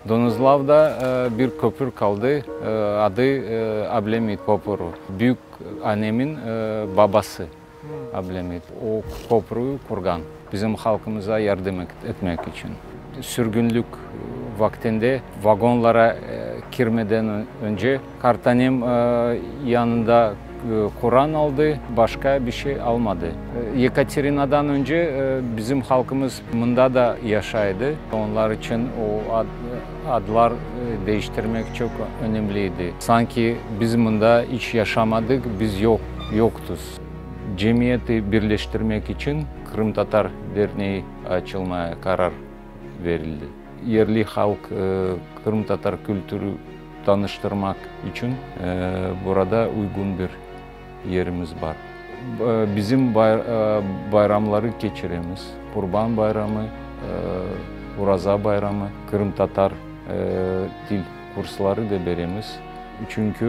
Donuzlavda bir köpür qaldı, adı Ablemit köpüri. Büyük annemin babası Ablemit o köprüyü qurğan, bizim halqımıza yardım etmek içün. Sürgünlik vaqtında vagonlara kirmeden önce qartanem yanında Quran aldı, başqa bir şey almadı. Yekaterinadan önce bizim halqımız mında da yaşay edi. Onlar içün o adlar değiştirmek çoq önemli edi. Sanki biz mında iç yaşamadıq, biz yoq, yoqtuz. Cemiyeti birleştirmek içün Qırımtatar derneği açılmaya qarar verildi. Yerli halq qırımtatar kültürü tanıştırmaq içün burada uygun bir yerimiz bar. Bizim bayramları keçiremiz, Qurban bayramı, Oraza bayramı, qırımtatar til kursları da beremiz. Çünki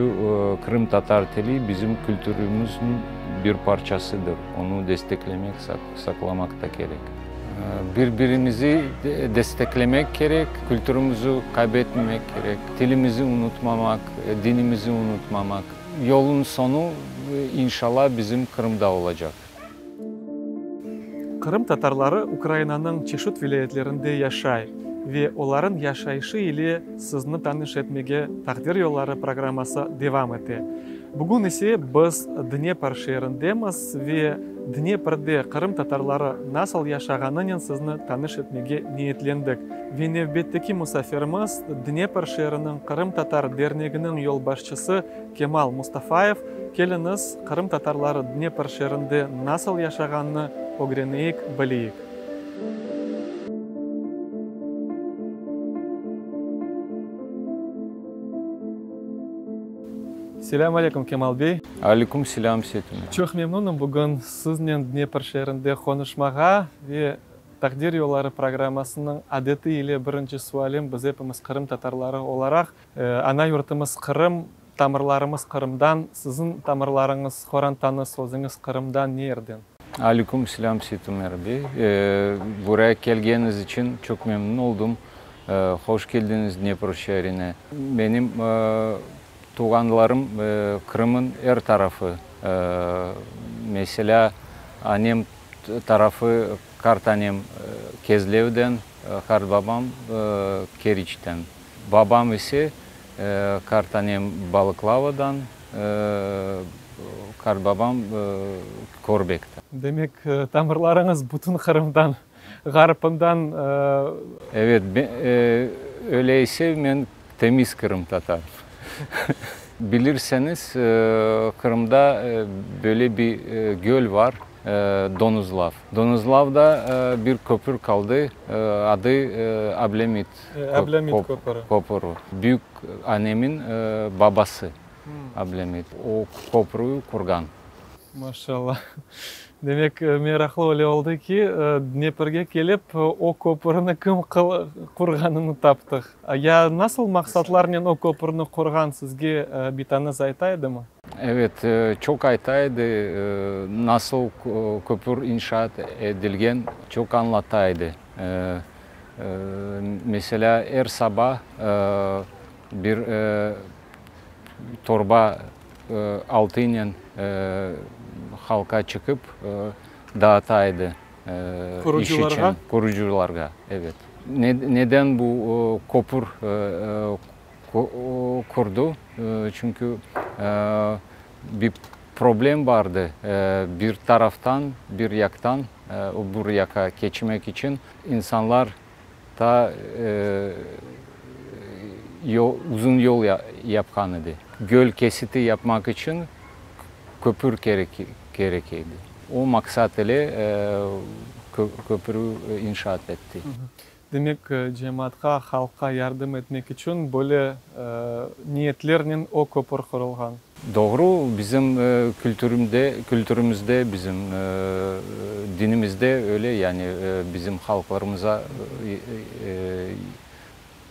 qırımtatar tili bizim kültürümizniñ bir parçasıdır, onı desteklemek, saqlamaq da kerek. Bir-birimizi desteklemek kerek, kültürümüzü kaybetmemek kerek, tilimizi unutmamaq, dinimizi unutmamaq. Yolun soñu, inşallah, bizim Qırımda olacaq. Qırım tatarları Ukrainanıñ çeşit vilâyetlerinde yaşay ve olarıñ yaşayışı ile sizni tanış etmege Taqdir yolları programması devam ete. Bugün ise biz Dnepr şeerindemiz ve Dneprde qırım tatarları nasıl yaşağanınen sizni tanış etmege niyetlendik. Ve nevbetteki musafirimiz Dnepr şeeriniñ Qırımtatar derneginiñ yolbaşçısı Kemal Mustafayev. Keliñiz, qırım tatarları Dnepr şeerinde nasıl yaşağanını ögreneyik, bileyik. Selâm aleyküm, Kemal bey. Aleyküm selâm, Seytumer. Çoq memnunım bugün siznen Dnepr şeerinde qonuşmağa ve Taqdir yolları programmasınıñ adeti ile birinci sualim, biz epimiz qırım tatarları olaraq, ana yurtımız Qırım, tamırlarımız Qırımdan, siziñ tamırlarıñız, qorantañız, özüñiz Qırımdan ne yerden? Aleyküm selâm, Seytumer bey. Buraya kelgeniñiz içün çoq memnun oldum. Hoş keldiñiz Dnepr şeerine. Menim tuvğanlarım Qırımıñ er tarafı, meselâ, annem tarafı qartanem Kezlevden, qartbabam Keriçten. Babam ise qartanem Balıqlavadan, qartbabam Körbekten. Demek, tamırlarıñız bütün Qırımdan, ğarpından. Evet, öyle ise men temiz qırımtatar. Bilirseñiz, Qırımda böyle bir göl bar, Donuzlav. Donuzlavda bir köpür qaldı, adı Ablemit köpüri. Büyük annemin babası Ablemit o köprüyü qurğan. Maşallah. Demek, meraqlı öyle oldı ki, Dneprge kelip, o köpürni kim qurğanını taptıq. Ya nasıl maqsatlarnen o köpürni qurğan, sizge bitañız ayta edimi? Evet, çoq ayta edi, nasıl köpür inşaat edilgen, çoq añlata edi. Meselâ, er saba bir torba altınen halqa çıqıp dağıta edi iş içün. Qurucılarğa, evet. Neden bu köpür qurdu? Çünki bir problem bardı, bir taraftan, bir yaqtan öbür yaqa keçmek içün insanlar Ta uzun yol yapqan edi. Göl kesiti yapmaq içün köpür kerek edi. O maqsat ile köpürü inşaat etti. Demek, cemaatqa, halqqa yardım etmek içün böyle niyetlernen o köpür qurulğan. Doğru, bizim kültürümde, kültürümizde, bizim dinimizde öyle, yani bizim halqlarımıza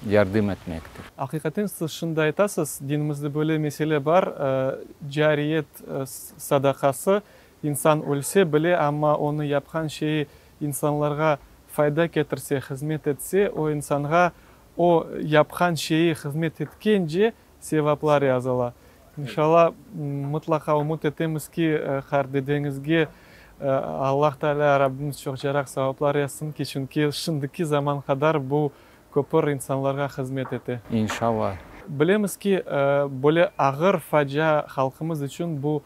yardım etmektir. Aqiqaten siz şimdi aytasız, dinimizde böyle mesele bar, cariyet sadaqası, insan ölse bile, amma onı yapqan şeyi insanlarğa fayda ketirse, hızmet etse, o insanğa. O yapqan şeyi hızmet etkence sevaplar yazıla. İnşalla, mıtlaqa ümüt etemiz ki, qartdedeñizge Allah Teala Rabbimiz çoqcaraq savaplar yazsın ki, çünki şimdiki zaman qadar bu köpür insanlarğa hızmet ete. İnşalla. Bilemiz ki, böyle ağır facia halqımız içün bu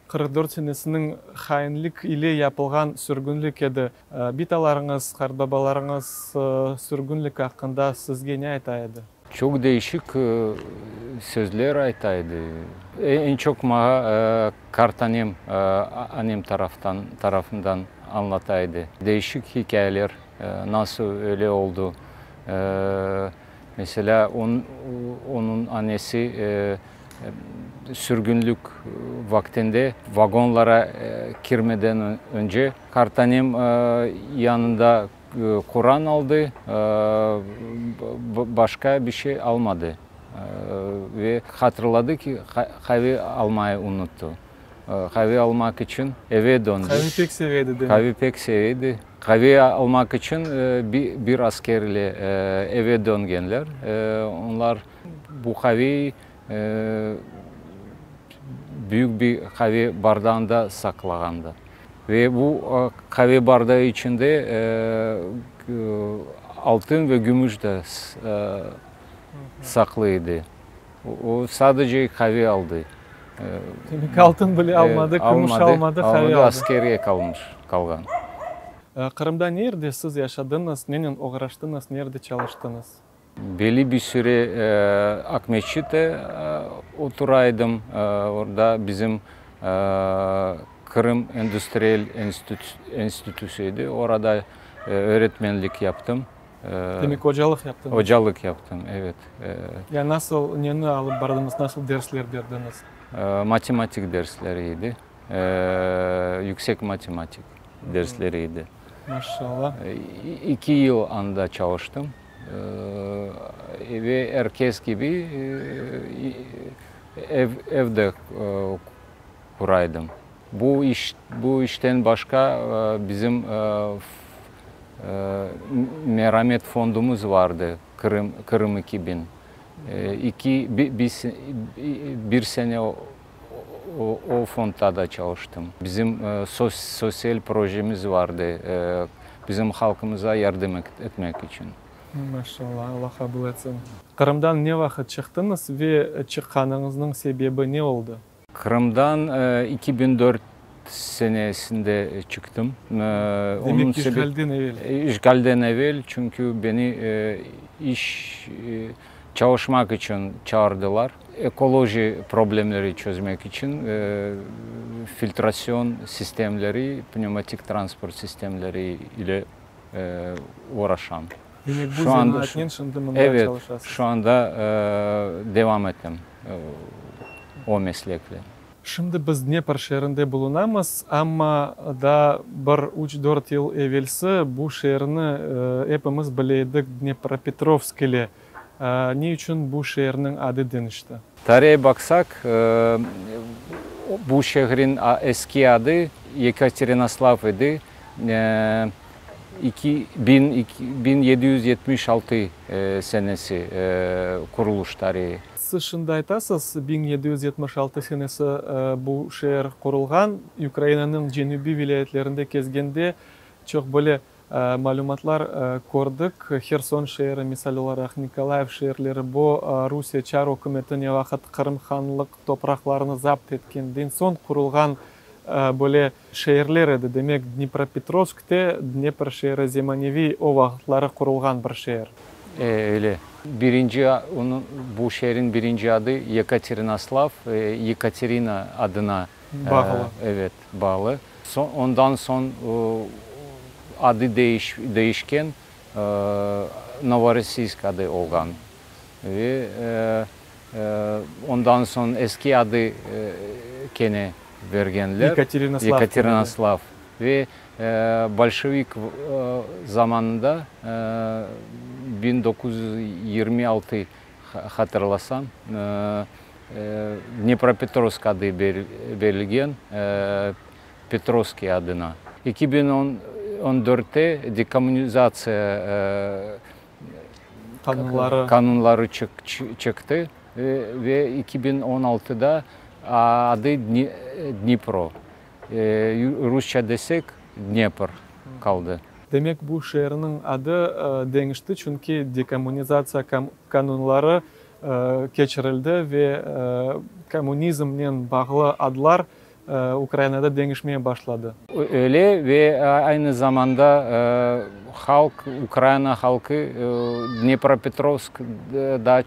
44 senesiniñ hainlik ile yapılğan sürgünlik edi. Bitalarıñız, qartbabalarıñız sürgünlik aqqında sizge ne ayta edi? Çoq değişik sözler ayta edi. Eñ çoq maña qartanem, annem taraftan, tarafından añlata edi. Değişik hikâyeler, nasıl öyle oldu. Meselâ, onıñ annesi sürgünlik vaqtında vagonlara kirmeden önce qartanem yanında Quran aldı, başqa bir şey almadı. Ve hatırladı ki, qave almayı unuttı. Qave almaq içün eve döndü. Qave pek seve edi, demek. Qave pek seve edi. Qave almaq içün bir asker ile eve döngenler. Onlar bu qaveyi büyük bir qave bardağında saqlağandı. Ve bu qave bardağı içinde altın ve gümüş de saqlı edi. O, sadece qave aldı. Demek altın bile almadı, gümüş almadı, qave aldı. Askeriye qalmış, qalğan. Qırımda ne yerde siz yaşadıñız, nenen oğraştıñız, ne yerde çalıştıñız? Belli bir süre Aqmescitte otura edim. Orada bizim Qırım industrial enstitüsü edi. Orada öğretmenlik yaptım. Demek ocalıq yaptıñız? Ocalıq yaptım, evet. Ya nasıl, neni alıp bardıñız, nasıl dersler berdiñiz? Matematik dersleri edi. Yüksek matematik dersleri edi. Maşallah. 2 yıl anda çalıştım. Ve er kes kibi ev, evde quraydım. Bu iş, bu işten başqa bizim Meramet fondumız vardı, Qırım, Qırım 2000. İki, bir, bir sene o, o fondda da çalıştım. Bizim sosyal projemiz vardı, bizim halqımıza yardım etmek içün. Maşallah, Allah qabul etsin. Qırımdan ne vaqıt çıqtıñız ve çıqqanıñıznıñ sebebi ne oldı? Qırımdan 2004 senesinde çıqtım. Demek işğalden evel. İşğalden evel, çünki beni iş çalışmaq içün çağırdılar. Ekoloji problemleri çözmek içün filtrasyon sistemleri, pnevmatik transport sistemleri ile oğraşam. Demek bu zenaatnen şimdi mında evet, çalışasız. Şu anda devam etem o meslekle. Şimdi biz Dnepr şeerinde bulunamız, amma daa bir üç-dört yıl evelsi bu şeerni epimiz bile edik Dnepropetrovsk ile. Ne içün bu şeerniñ adı deñişti? Tarihe baqsaq, bu şehrin eski adı Yekaterinoslav edi. 1776 senesi quruluş tarihi. Siz şimdi aytasız, 1776 senesi bu şeer qurulğan. Ukrainanıñ cenübiy vilâyetlerinde kezgende çoq böyle malümatlar kördik. Herson şeeri, misal olaraq, Nikolayev şeerleri, bu Rusiye çar ükümeti ne vaqıt Qırım hanlıq topraqlarını zapt etkenden soñ qurulğan böyle şeerler edi. Demek, Dnipropetrovsk te Dnepr şeeri zemaneviy o vaqıtları qurulğan bir şeer. Öyle. Birinci, onıñ, bu şeerin birinci adı Yekaterinoslav, Yekaterina adına Bağlı. Evet, bağlı. Ondan soñ adı değiş, değişken, Novorossiysk adı olğan. Ve ondan soñ eski adı kene bergenler. Yekaterinoslav. Yekaterinoslav. Ve bolşevik zamanında 1926 hatırlasam, Dnepropetrovsk adı berilgen Petrovskiy adına. 2014-te dekommunizatsiya. Qanunları. Qanunları çıqtı ve 2016da adı Dnipro, rusça desek, Dnepr qaldı. Demek, bu şeerniñ adı deñişti, çünki dekommunizatsiya qanunları keçirildi ve kommunizmnen bağlı adlar Ukrainada deñişmeye başladı. Öyle ve aynı zamanda halq, Ukraina halqı Dnepropetrovsk daa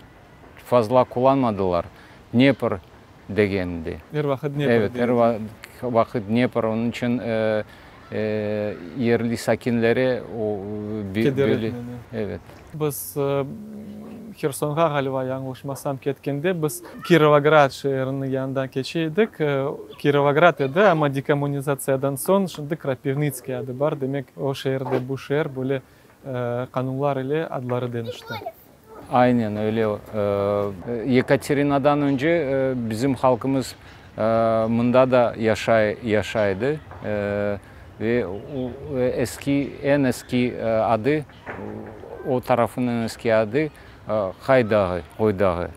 fazla qullanmadılar, Dnepr degendi. Er vaqıt Dnepr. Evet, er vaqıt Dnepr, onıñ içün yerli sakinlere o Keder böyle, etmedi. Evet. Biz Hersonğa, ğaliba, yañlışmasam, ketkende, biz Kirovograd şeeriniñ yanından keçe edik. Kirovograd edi, amma dekommunizatsiyadan soñ şimdi Krapivnitskiy adı bar. Demek, o şeer de bu şeer böyle qanunlar ile adları deñişti. Aynen öyle. Yekaterinadan önce bizim halqımız mında da yaşay yaşaydı ve eski, eñ eski adı, o tarafınıñ eñ eski adı Qay dağı, Qoy dağı.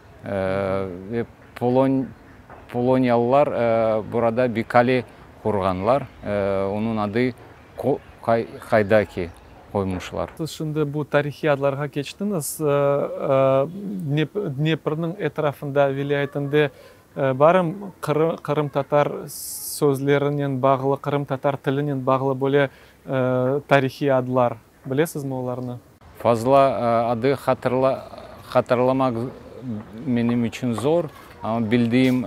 Ve polon poloniyalılar burada bir qale qurğanlar, onıñ adı Qaydaki qoymuşlar. Siz şimdi bu tarihiy adlarğa keçtiñiz. Dneprniñ etrafında, vilâyetinde barmı qırımtatar sözlerinen bağlı, qırımtatar tilinen bağlı böyle tarihiy adlar? Bilesizmi olarnı? Fazla adı hatırlamaq menim içün zor, amma bildiğim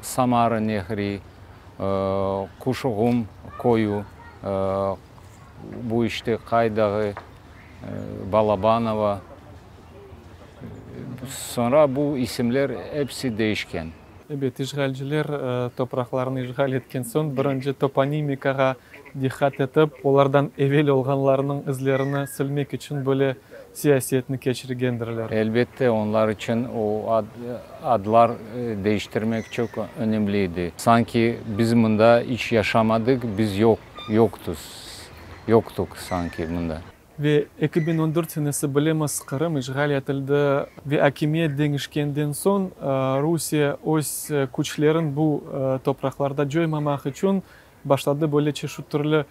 Samara nehri, Quşuğum köyü, bu işte Qay dağı, Balabanova. Soñra bu isimler episi değişken. Ebet, işğalciler topraqlarnı işğal etken soñ, birinci toponimikağa diqqat etip, olardan evel olğanlarnıñ izlerini silmek içün böyle siyasetni keçirgendirler. Elbette, onlar içün o adlar değiştirmek çoq önemli edi. Sanki biz mında iç yaşamadıq, biz yoq, yoqtuz, yoqtuq sanki mında. Ve 2014 senesi, bilemiz, Qırım işğal etildi ve akimiyet deñişkenden soñ Rusiye öz küçlerin bu topraqlarda coymamaq içün başladı böyle çeşit türlü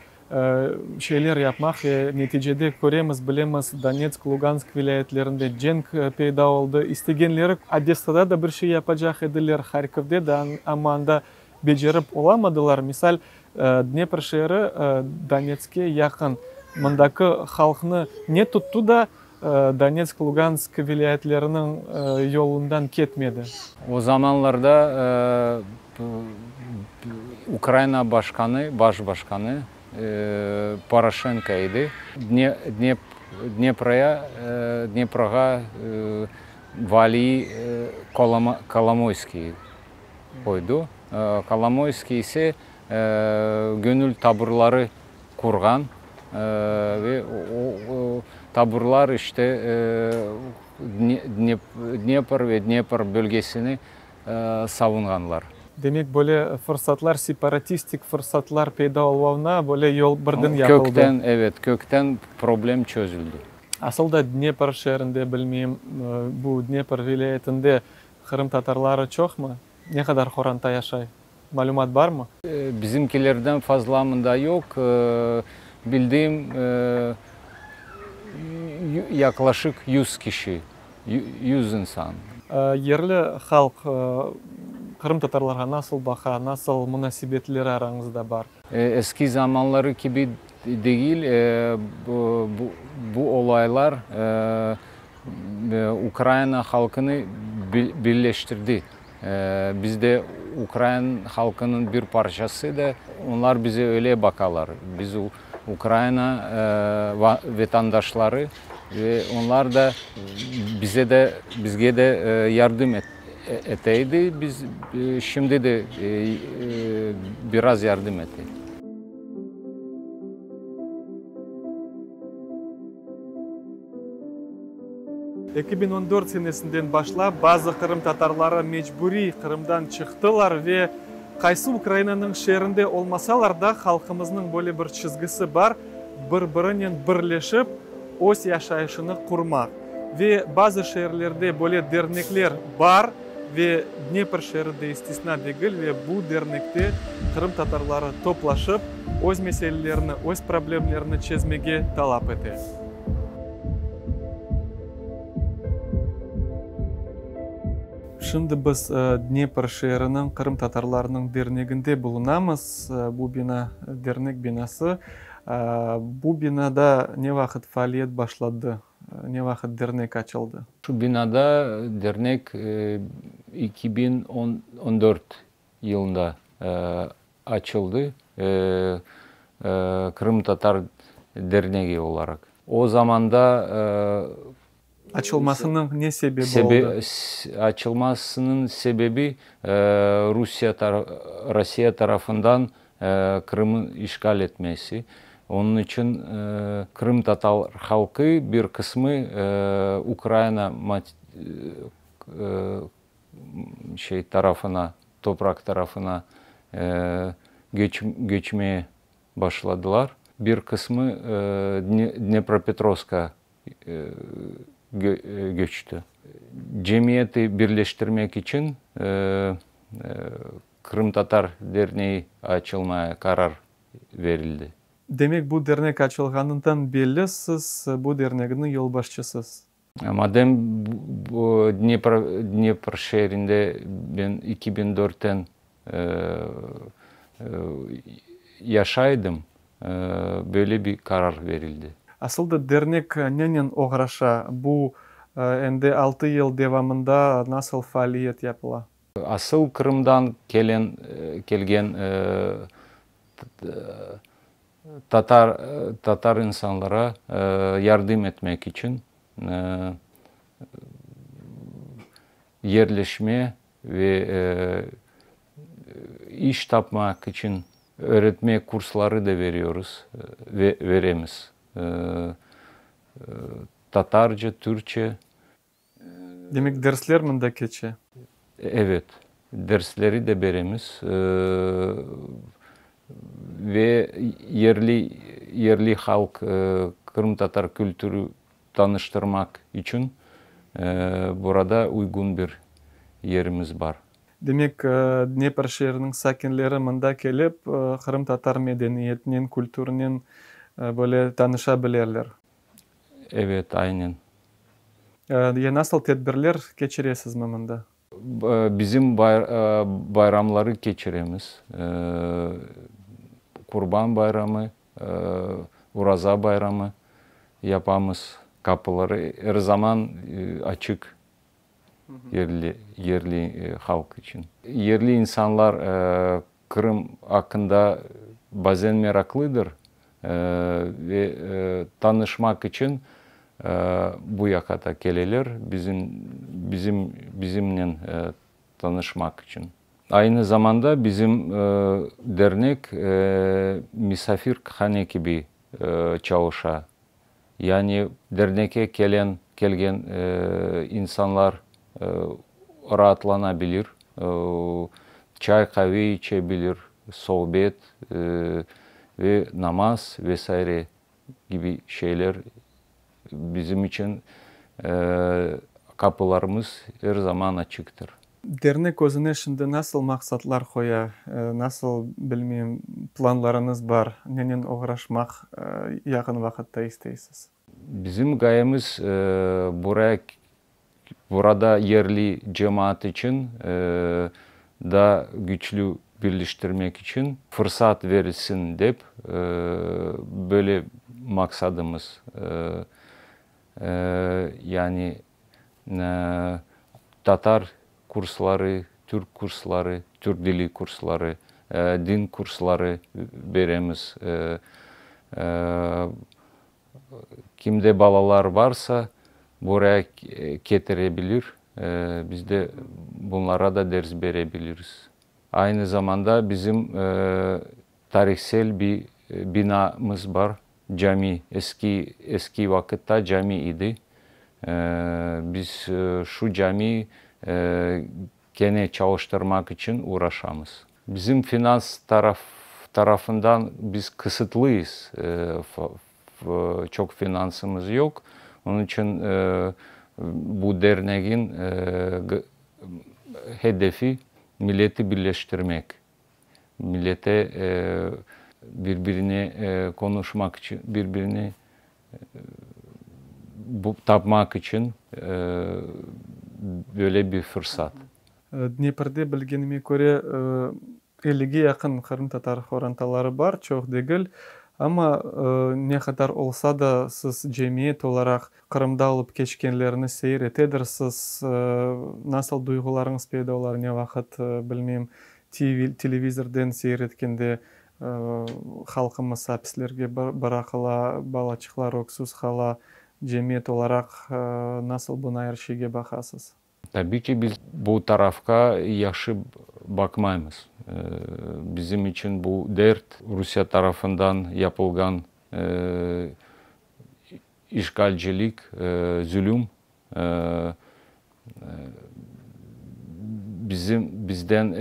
şeyler yapmaq ve neticede köremiz, bilemiz, Donetsk, Lugansk vilâyetlerinde cenk peyda oldı. İstegenleri Odessada da bir şey yapacaq ediler, Harkovde de, amma anda becerip olamadılar. Misal, Dnepr şeeri Donetskke yaqın. Mındaki halqnı ne tuttı da Donetsk, Lugansk vilâyetleriniñ yolundan ketmedi? O zamanlarda Ukraina başqanı, baş başqanı Poroşenko edi. Dneproya, Dneproğa vali Kolomoyskiy qoydı. Kolomoyskiy ise göñül taburları qurğan ve o taburlar işte Dnepr ve Dnepr bölgesini savunğanlar. Demek, böyle fırsatlar, separatistik fırsatlar peyda oluvına böyle yol birden yapıldı. Kökten, evet, kökten problem çözüldi. Asıl da Dnepr şeerinde, bilmeyim, bu Dnepr vilâyetinde qırımtatarları çoqmı? Ne qadar qoranta yaşay? Malümat barmı? Bizimkilerden fazla mında yoq. Bildiğim, yaqlaşıq 100 kişi, 100 insan. Yerli halq qırımtatarlarğa nasıl baqa, nasıl munasebetleri arañızda bar? Eski zamanları kibi degil, bu olaylar Ukraina halqını birleştirdi. Biz de ukrain halqınıñ bir parçası da, onlar bize öyle baqalar. Biz Ukraina vatandaşları ve onlar da bize de, bizge de yardım ete edi, biz şimdi de biraz yardım ete. 2014 senesinden başlap bazı qırımtatarları mecburiy Qırımdan çıqtılar ve qaysı Ukrainanıñ şeerinde olmasalar da, halqımıznıñ böyle bir çizgisi bar, bir-birinen birleşip öz yaşayışını qurmaq. Ve bazı şeerlerde böyle dernekler bar ve Dnepr şeeri de istisna degil ve bu dernekte qırımtatarları toplaşıp, öz meselelerini, öz problemlerini çezmege talap ete. Şimdi biz Dnepr şeeriniñ qırımtatarlarınıñ derneginde bulunamız. Bu bina, dernek binası. Bu binada ne vaqıt faaliyet başladı, ne vaqıt dernek açıldı? Şu binada dernek 2014 yılında açıldı, Qırımtatar dernegi olaraq. O zamanda Açılmasınıñ ne sebebi oldı? Açılmasınıñ sebebi Rusiye Rossiya tarafından Qırımnı işğal etmesi. Onıñ içün qırımtatar halqı bir qısmı Ukraina şey tarafına, topraq tarafına göçmeye başladılar. Bir qısmı Dnepropetrovska göçti. Cemiyeti birleştirmek içün Qırımtatar derneği açılmaya qarar verildi. Demek, bu dernek açılğanından belli siz bu dernegniñ yolbaşçısız. Madem Dnepr, Dnepr şeerinde ben 2004-ten yaşaydım, böyle bir qarar verildi. Asıl da dernek nenen oğraşa? Bu endi 6 yıl devamında nasıl faaliyet yapıla? Asıl Qırımdan kelen, kelgen tatar, tatar insanlara yardım etmek içün yerleşme ve iş tapmaq içün öğretme kursları da veriyoruz ve veremiz. Tatarca, Türkçe. Demek, dersler mında keçe? Evet, dersleri de beremiz ve yerli, yerli halq qırımtatar kültürü tanıştırmaq içün burada uygun bir yerimiz bar. Demek, Dnepr şeeriniñ sakinleri mında kelip, qırımtatar medeniyetinen, kültürinen böyle tanışa bilerler. Evet, aynen. Ya nasıl tedbirler keçiresizmi mında? Bizim bayramları keçiremiz. Qurban bayramı, Uraza bayramı yapamız. Qapıları er zaman açıq yerli, yerli halq içün. Yerli insanlar Qırım aqqında bazen meraqlıdır ve tanışmaq içün bu yaqqa da keleler, bizim, bizim, bizimnen tanışmaq içün. Aynı zamanda bizim dernek misafirhane kibi çalışa. Yani dernekke kelen, kelgen insanlar raatlana bilir, çay, qave içe bilir, sohbet ve namaz ve saire kibi şeyler bizim içün qapılarımız er zaman açıqtır. Dernek özüne şimdi nasıl maqsatlar qoya, nasıl, bilmeyim, planlarıñız bar, nenen oğraşmaq yaqın vaqıtta isteysiz? Bizim ğayemiz buraya, burada yerli cemaat içün daa küçlü birleştirmek içün fırsat verilsin dep, böyle maqsadımız. Yani tatar kursları, türk kursları, türk dili kursları, din kursları beremiz. Kimde balalar varsa, buraya ketire bilir, biz de bunlara da ders bere biliriz. Aynı zamanda bizim tarihsel bir binamız bar, cami, eski, eski vaqıtta cami idi. Biz şu cami kene çalıştırmaq içün uğraşamız. Bizim finans taraf, tarafından biz qısıtlıyız, çoq finansımız yoq. Onıñ içün. Bu dernegin hedefi milleti birleştirmek, millete bir-birine qonuşmaq içün, bir-birini tapmaq içün böyle bir fırsat. Dneprde, bilgenime köre, ellige yaqın qırımtatar qorantaları bar, çoq degil. Amma ne qadar olsa da, siz cemiyet olaraq Qırımda olıp keçkenlerni seyir etedirsiz. Nasıl duyğularıñız peyda olar, ne vaqıt, bilmeyim, televizorden seyir etkende halqımız apislerge bıraqıla, balaçıqlar öksüz qala, cemiyet olaraq nasıl buna er şeyge baqasız? Tabiy ki, biz bu tarafqa yahşı baqmaymız. Bizim içün bu dert, Rusiye tarafından yapılğan işğalcilik, zulüm, bizim, bizden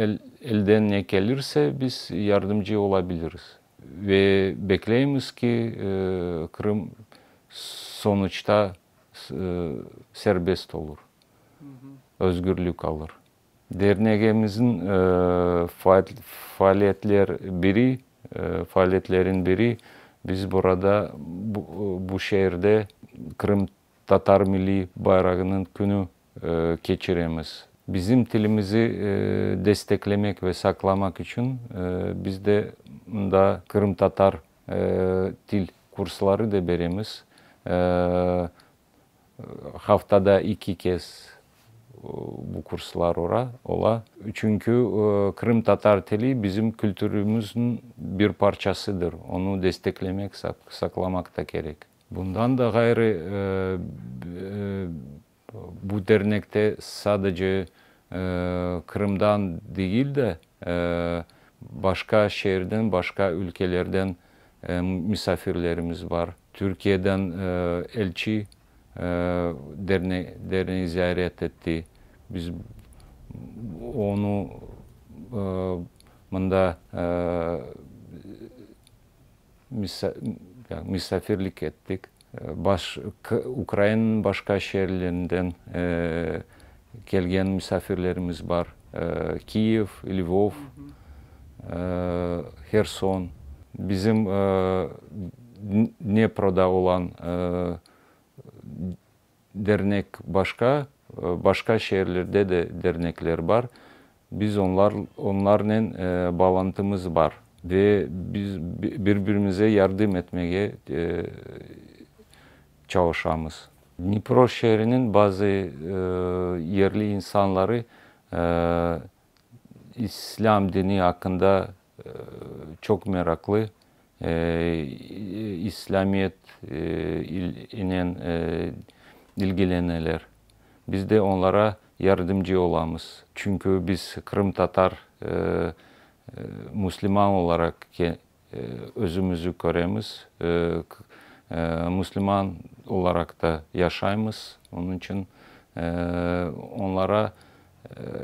elden ne kelirse, biz yardımcı olabiliriz. Ve bekleymiz ki, Qırım sonuçta serbest olur, özgürlik alır. Derneğimizin faaliyetler biri, faaliyetlerin biri, biz burada, bu şeerde Qırımtatar milliy bayrağınıñ künü keçiremiz. Bizim tilimizi desteklemek ve saqlamaq içün biz de mında qırımtatar til kursları da beremiz. Haftada iki kez bu kurslar ola. Çünki qırımtatar tili bizim kültürümizniñ bir parçasıdır, onı desteklemek, saqlamaq da kerek. Bundan da ğayrı, bu dernekte sadece Qırımdan degil de, başqa şeerden, başqa ülkelerden misafirlerimiz bar. Türkiyeden elçi derneği ziyaret etti. Biz onı mında misafirlik ettik. Baş, Ukrainanıñ başqa şeerlerinden kelgen misafirlerimiz bar, Kiyev, Lvov, Herson. Bizim Dneproda olan dernek başqa, başqa şeerlerde de dernekler bar. Biz onlar, onlarnen bağlantımız bar ve biz bir-birimize yardım etmege çalışamız. Dnipro şeeriniñ bazı yerli insanları İslâm dini aqqında çoq meraqlı, İslâmiyet inen ilgileneler. Biz de onlara yardımcı olamız. Çünki biz qırımtatar, müsliman olaraq özümizi köremiz, müsliman olaraq da yaşaymız. Onıñ içün onlara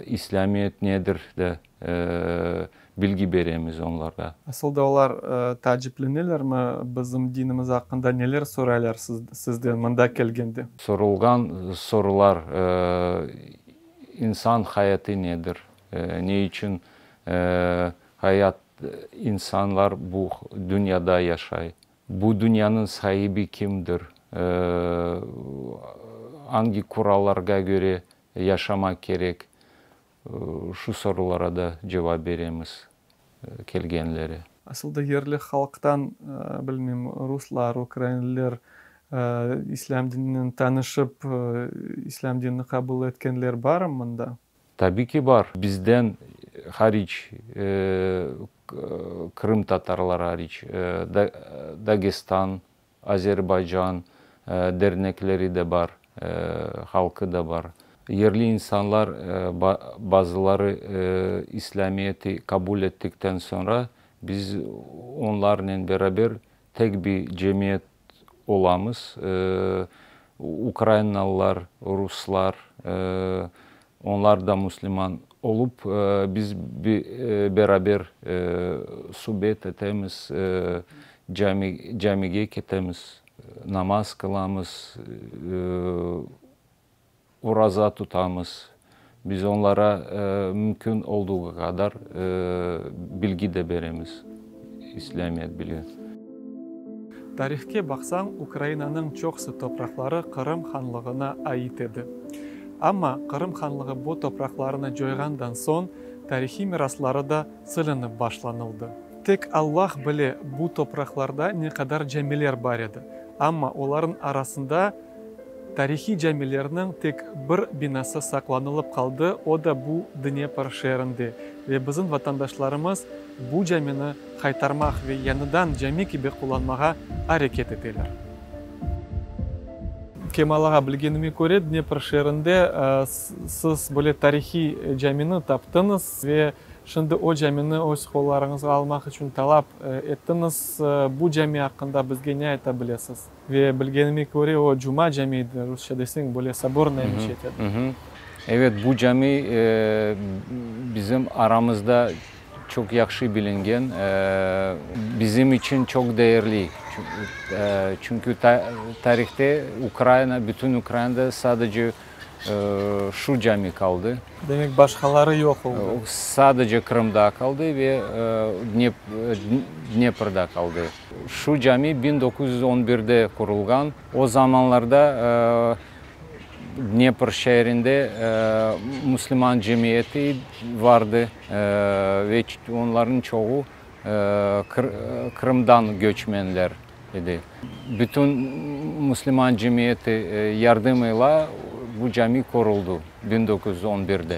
İslâmiyet nedir de bilgi beremiz onlarğa. Asıl da olar taaciplenelermi bizim dinimiz aqqında, neler soraylar sizden mında kelgende? Sorulğan sorular, insan hayatı nedir, ne içün hayat, insanlar bu dünyada yaşay, bu dünyanıñ saibi kimdir, angi kurallarğa köre yaşamaq kerek, şu sorulara da cevap beremiz kelgenlere. Asıl da yerli halqtan, bilmeyim, ruslar, ukrainliler islâm dininen tanışıp, islâm dinini qabul etkenler barmı mında? Tabiy ki bar. Bizden haric, qırımtatarlar haric, Dagestan, Azerbaycan dernekleri de bar, halqı da bar. Yerli insanlar bazıları İslâmiyeti qabul ettikten soñra, biz onlarnen beraber tek bir cemiyet olamız. Ukrainalılar, ruslar, onlar da müsliman olup, biz beraber subet etemiz, camige ketemiz, namaz qılamız. Oraza tutamız. Biz onlara mümkün olduğu qadar bilgi de beremiz, İslâmiyet bilgi. Tarihke baqsañ, Ukrainanıñ çoqusı topraqları Qırım hanlığına ait edi. Amma Qırım hanlığı bu topraqlarını coyğandan soñ, tarihiy mirasları da silinip başlanıldı. Tek Allah bile bu topraqlarda ne qadar camiler bar edi, amma olarnıñ arasında Tarihiy camilerniñ tek bir binası saqlanılıp qaldı, o da bu Dnepr şeerinde. Ve bizim vatandaşlarımız bu camini qaytarmaq ve yañıdan cami kibi qullanmağa areket eteler. Kemal ağa, bilgenime köre, Dnepr şeerinde siz böyle tarihiy camini taptıñız ve şimdi o camini öz qollarıñızğa almaq içün talap ettiñiz. Bu cami aqqında bizge ne ayta bilesiz? Ve bilgenime köre, o Cuma camiydi, rusça deseñ, böyle sobornaya meçet edi. Evet, bu cami bizim aramızda çoq yahşı bilingen, bizim içün çoq değerli, çünki tarihte Ukraina, bütün Ukrainada sadece Şu cami qaldı. Demek, başqaları yoq oldı. Sadece Qırımda qaldı ve Dneprda qaldı. Şu cami 1911de qurulğan. O zamanlarda Dnepr şeerinde müslüman cemiyeti vardı ve onlarnıñ çoğu Qırımdan göçmenler edi. Bütün müslüman cemiyeti yardımıyla bu cami quruldı 1911de.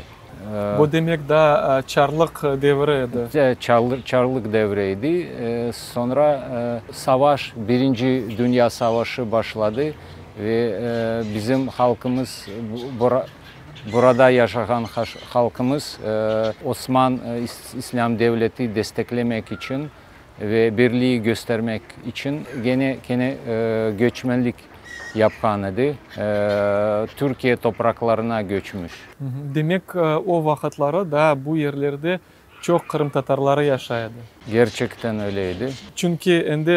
Bu demek daa çarlıq devri edi. Çarlıq devri edi. Soñra savaş, Birinci dünya savaşı başladı ve bizim halqımız burada yaşağan halqımız Osman İslâm devleti desteklemek içün ve birliği göstermek içün gene kene göçmenlik yapqan edi, Türkiye topraqlarına göçmüş. Demek, o vaqıtları da bu yerlerde çoq qırımtatarları yaşay edi. Gerçekten öyle edi. Çünki endi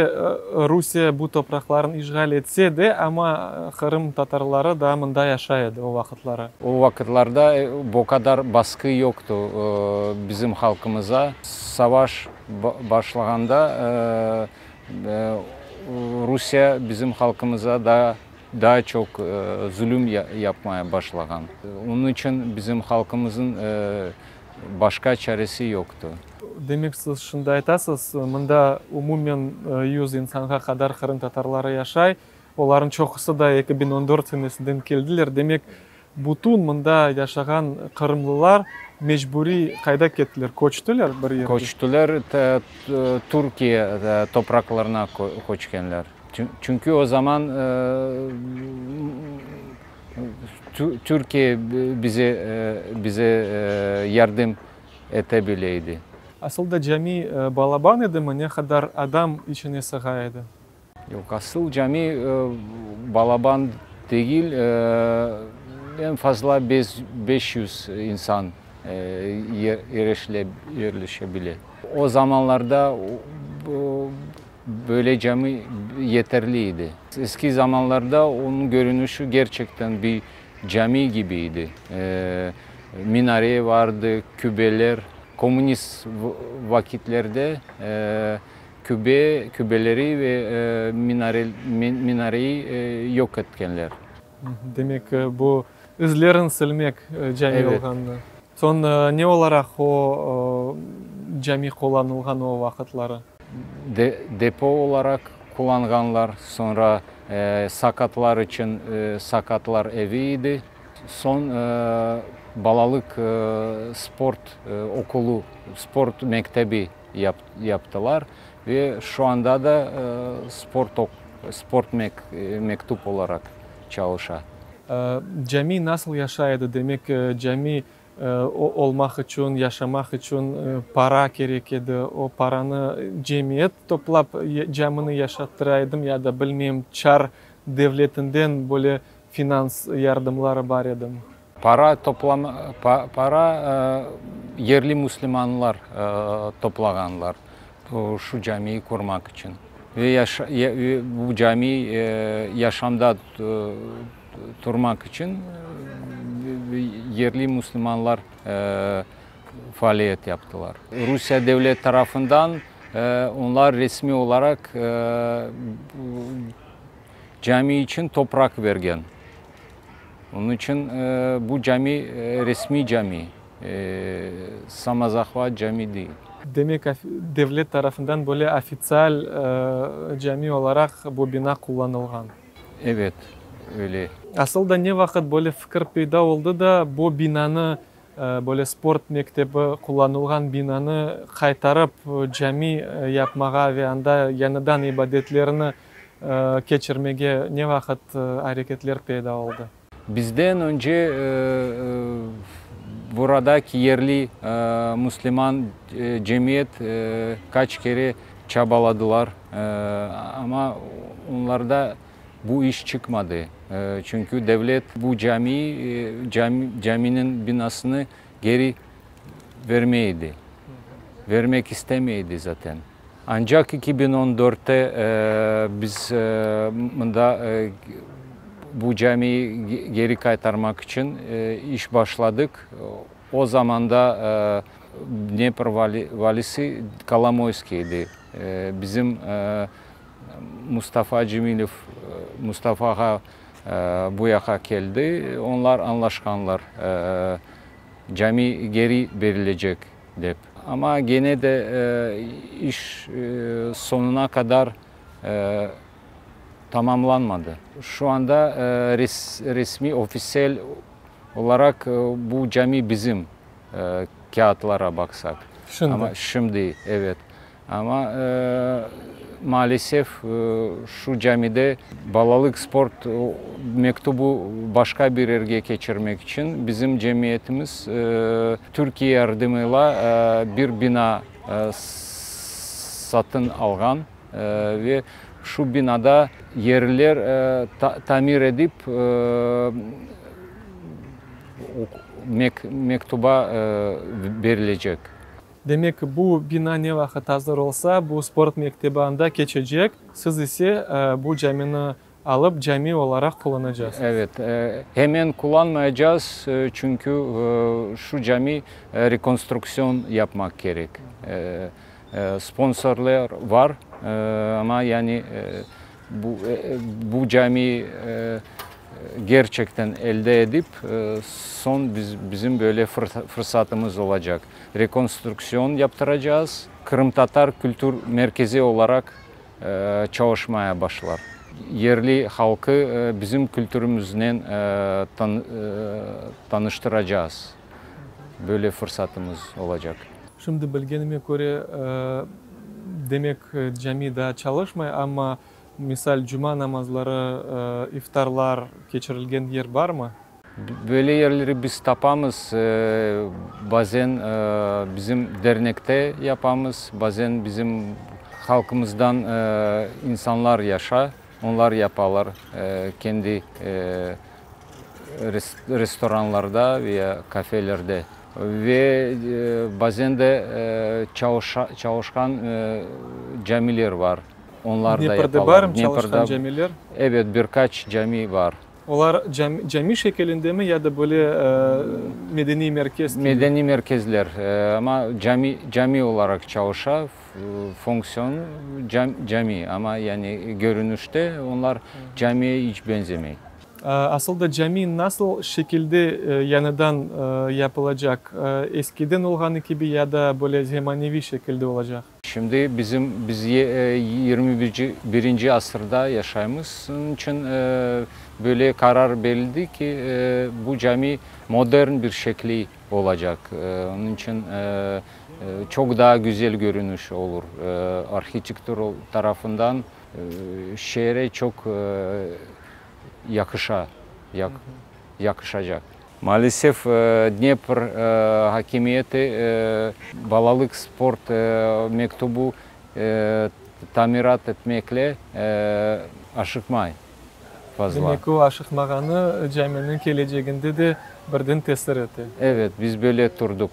Rusiye bu topraqlarnı işğal etse de, amma qırımtatarları da mında yaşay edi o vaqıtları. O vaqıtlarda bu qadar basqı yoqtı bizim halqımıza. Savaş başlağanda Rusiye bizim halqımıza daa çoq zulüm yapmaya başlağan. Onıñ içün bizim halqımıznıñ başqa çaresi yoqtı. Demek, siz şimdi aytasız, mında umumen yüz insanğa qadar qırımtatarları yaşay, olarnıñ çoqusı da 2014 senesinden keldiler. Demek, bütün mında yaşağan qırımlılar mecburiy qayda kettiler, köçtiler bir yerge? Köçtiler, Türkiye topraqlarına köçkenler. Çünki o zaman Türkiye bize bize yardım ete bile edi. Asıl da cami balaban edimi, ne qadar adam içine sığa edi? Yoq, asıl cami balaban degil, eñ fazla 500 insan yerleşe bile. O zamanlarda böyle cami yeterli edi. Eski zamanlarda onıñ görünüşi gerçekten bir cami kibi edi. Minare vardı, kübeler. Kommunist vakitlerde kübe, kübeleri ve minareyi yoq etkenler. Demek, bu izlerin silmek cami olğanını. Soñ ne olaraq o cami qullanılğan o vaqıtları? Depo olaraq qullanğanlar, soñra saqatlar içün saqatlar evi edi. Soñ balalıq sport okulu, sport mektebi yaptılar ve şu anda da sport sport mektüp olaraq çalışa. Cami nasıl yaşay edi? Demek, cami olmaq içün, yaşamaq içün para kerek edi. O paranı cemiyet toplap camini yaşattıra edimi ya da, bilmeyim, çar devletinden böyle finans yardımları bar edimi? Para toplama, para yerli müslümanlar toplağanlar şu camiyi qurmaq içün. Ve bu cami yaşamda. turmaq içün yerli müslümanlar faaliyet yaptılar. Rusiye devlet tarafından onlar resmiy olaraq cami içün topraq bergen. Onıñ içün bu cami resmiy cami, samozahvat cami değil. Demek, devlet tarafından böyle ofitsial cami olaraq bu bina qullanılğan. Evet, öyle. Asıl da ne vaqıt böyle fikir peyda oldı da, bu binanı, böyle sport mektebi qullanılğan binanı qaytarıp cami yapmağa ve anda yañıdan ibadetlerni keçirmege ne vaqıt areketler peyda oldı? Bizden önce buradaki yerli müslüman cemiyet qaç kere çabaladılar, amma onlarda bu iş çıqmadı, çünki devlet bu cami, caminiñ binasını geri vermey edi, vermek istemey edi zaten. Ancaq 2014-te biz mında bu camiyi geri qaytarmaq içün iş başladıq. O zamanda Dnepr valisi Kolomoyskiy edi. Bizim Mustafa Cemilev Mustafa ağa bu yaqqa keldi. Onlar añlaşqanlar, cami geri berilecek dep. Amma gene de iş soñuna qadar tamamlanmadı. Şu anda resmiy, ofisiel olaraq bu cami bizim, kâğıtlara baqsaq. Şimdi? Amma şimdi, evet. Amma, maalesef, şu camide balalıq sport mektubu başqa bir yerge keçirmek içün bizim cemiyetimiz Türkiye yardımıyla bir bina satın alğan ve şu binada yerliler tamir edip mektuba berilecek. Demek, bu bina ne vaqıt azır olsa, bu sport mektebi anda keçecek, siz ise bu camini alıp cami olaraq qullanacaqsız. Evet, hemen qullanmayacağız, çünki şu cami rekonstruksiyon yapmaq kerek. Sponsorlar var, amma yani bu bu cami gerçekten elde edip, soñ bizim böyle fırsatımız olacaq. Rekonstruksiyon yaptıracağız, Qırımtatar kültür merkezi olaraq çalışmaya başlar. Yerli halqı bizim kültürimiznen tanıştıracağız. Böyle fırsatımız olacaq. Şimdi bilgenime köre, demek, cami daa çalışmay, amma, misal, cuma namazları, iftarlar keçirilgen yer barmı? Böyle yerleri biz tapamız, bazen bizim dernekte yapamız, bazen bizim halqımızdan insanlar yaşa, onlar yapalar kendi restoranlarda ve ya kafelerde. Ve bazen de çalışqan camiler bar, onlar da yapalar. Dneprde barmı çalışqan camiler? Evet, bir qaç cami bar. Olar cami şekilindemi ya da böyle medeniy merkez kibi? Medeniy merkezler, amma cami, cami olaraq çalışa, fonksiyon cami, amma yani görünüşte onlar camiye iç benzemey. Asıl da cami nasıl şekilde yañıdan yapılacaq? Eskiden olğanı kibi ya da böyle zemaneviy şekilde olacaq? Şimdi bizim, biz 21-nci asırda yaşaymız, onıñ içün böyle qarar berildi ki, bu cami modern bir şekli olacaq. Onıñ içün çoq daa güzel görünüş olur. Arhitektura tarafından şeere çoq yaqışa, yaqışacaq. Maalesef, Dnepr akimiyeti balalıq sport mektubu tamirat etmekle aşıqmay fazla. Demek, o aşıqmağanı caminiñ keleceginde de birden tesir ete. Evet, biz böyle turdıq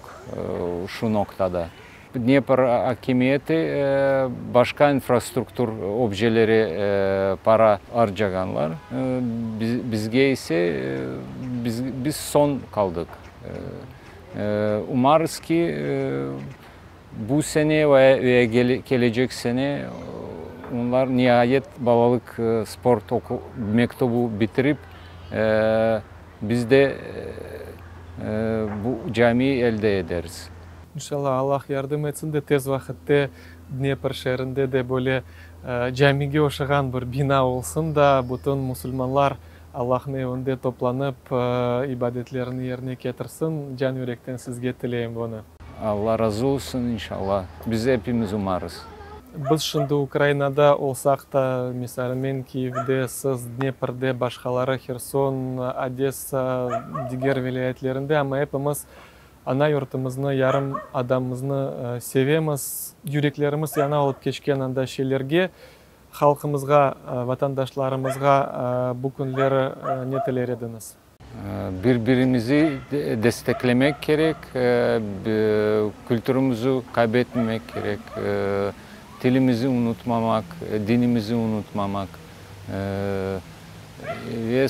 şu noqtada. Dnepr akimiyeti başqa infrastruktur objelere para arcağanlar, bizge ise biz soñ qaldıq. Umarız ki, bu sene ve kelecek sene onlar niayet balalıq sport mektebi bitirip, biz de bu camiy elde ederiz. İnşallah, Allah yardım etsin de, tez vaqıtte Dnepr şeerinde de böyle camige oşağan bir bina olsun da, bütün musulmanlar Allahnıñ evinde toplanıp, ibadetlerini yerine ketirsin. Can-yürekten sizge tileyim bunı. Alla razı olsun, inşallah. Biz epimiz umarız. Biz şimdi Ukrainada olsaq da, misal, men Kiyevde, siz Dneprde, başqaları Herson, Odessa, diger vilâyetlerinde, amma epimiz ana yurtımıznı, yarım adamımıznı sevemiz, yüreklerimiz yana olıp keçken anda şeylerge. Halqımızğa, vatandaşlarımızğa bu künleri ne tiler ediñiz? Bir-birimizi desteklemek kerek, kültürümüzü kaybetmemek kerek, tilimizi unutmamaq, dinimizi unutmamaq. Ve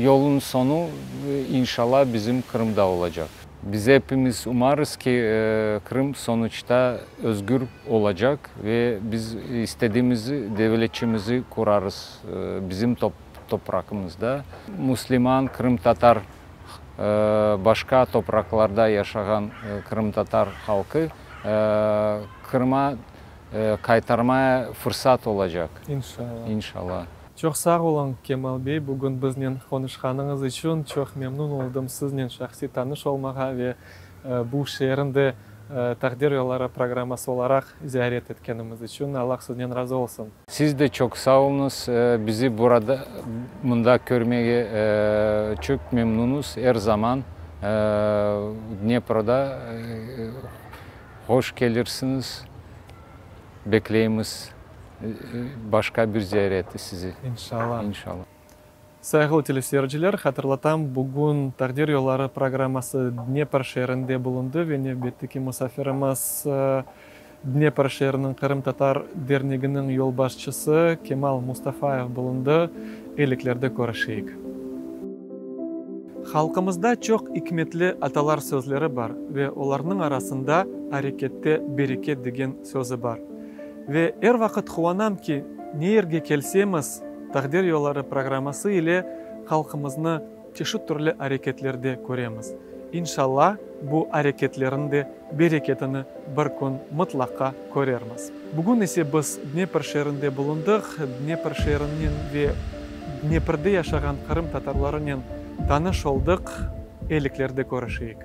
yolun soñu, inşallah, bizim Qırımda olacaq. Biz epimiz umarız ki, Qırım sonuçta özgür olacaq ve biz istediğimizi devletçimizi qurarız bizim toprağımızda. Müsliman, qırımtatar, başqa topraqlarda yaşağan qırımtatar halqı Qırıma qaytarmaya fırsat olacaq. İnşallah. İnşallah. Çoq sağ oluñ, Kemal bey, bugün biznen qonuşqanıñız içün. Çoq memnun oldım siznen şahsiy tanış olmağa ve bu şeerin de Taqdir yolları programması olaraq ziyaret etkenimiz içün. Allah siznen razı olsun. Siz de çoq sağ oluñız. Bizi burada, mında körmege çoq memnunız. Er zaman Dneproda hoş kelirsiñiz. Bekleymiz başqa bir ziyarette sizi. İnşallah. İnşallah. Sayğılı teleseyirciler, hatırlatam, bugün Taqdir yolları programması Dnepr şeerinde bulundı ve nevbetteki musafirimiz Dnepr şeeriniñ Qırımtatar derneginiñ yolbaşçısı Kemal Mustafayev bulundı. Eliklerde körüşeyik. Halqımızda çoq ikmetli atalar sözleri bar ve olarnıñ arasında arekette bereket degen sözü bar. Ve er vaqıt quvanam ki, ne yerge kelsemiz, Taqdir yolları programması ile halqımıznı çeşit türlü areketlerde köremiz. İnşalla, bu areketlerniñ de bereketini bir kün mıtlaqa körermiz. Bugün ise biz Dnepr şeerinde bulundıq. Dnepr şeerinen ve Dneprde yaşağan qırımtatarlarınen tanış oldıq. Eliklerde körüşeyik.